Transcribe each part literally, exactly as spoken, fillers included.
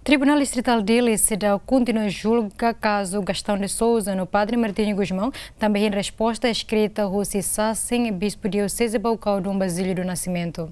Tribunál Distritál Dili seidauk kontinua julga kazu Gastão de Sousa no Padre Martinho Gusmão, tanba hein resposta eskrita husi sasin Bispu Dioseze Baucau Dom Basílio do Nascimento.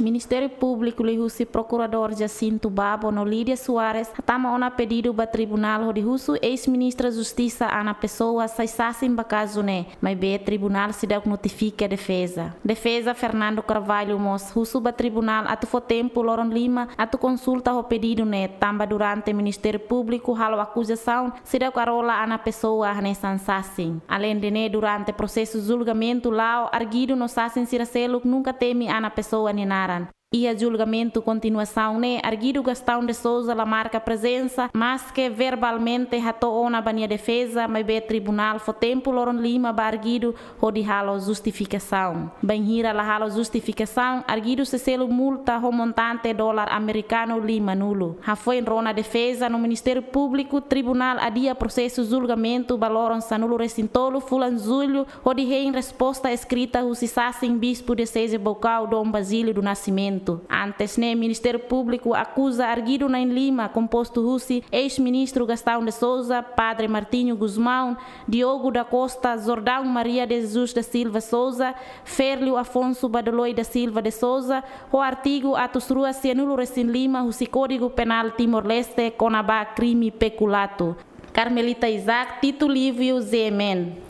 Ministériu Públiku liuhusi Prokuradór Jacinto Babo no Lídia Soares hatama ona pedidu ba tribunál hodi husu eis-ministra Justisa Ana Pessoa sai sasin ba kazu ne'e, maibé tribunál seidauk notifika defeza. Defeza Fernando Carvalho mós husu ba tribunál atu fó tempu loron lima atu konsulta ho pedidu ne'e, tanba durante Ministériu Públiku halo akuzasaun seidauk arola Ana Pessoa hanesan sasin. Aleinde ne'e, durante prosesu julgamentu la'o, arguidu no sasin sira seluk nunka temi Ana Pessoa nia naran. Iha julgamentu kontinuasaun ne'e, arguidu Gastão de Sousa la marka prezensa, maske verbalmente hato'o ona ba nia defeza, maibé tribunál fó tempu loron lima ba arguidu hodi halo justifikasaun. Bainhira la halo justifikasaun, arguidu sei selu multa ho montante dolar amerikanu lima-nulu. Hafoin rona defeza no Ministériu Públiku, tribunál adia prosesu julgamentu ba loron sanulu-resin-tolu fulan Jullu, hodi hein resposta eskrita husi sasin Bispu Dioseze Baucau Dom Basílio do Nascimento. Antes ne'e, Ministériu Públiku akuza arguidu na'in-lima, kompostu husi eis-ministru Gastão de Sousa, Padre Martinho Gusmão, Diogo da Costa, Jordão Maria de Jesus da Silva Sousa, Ferlio Afonso Badoloi da Silva de Sousa, ho artigu atus rua sianulu-resin-lima husi Kódigu Penál Timor-Leste kona-ba krime peculato. Carmelita Isaac, Tito Livio, G M N.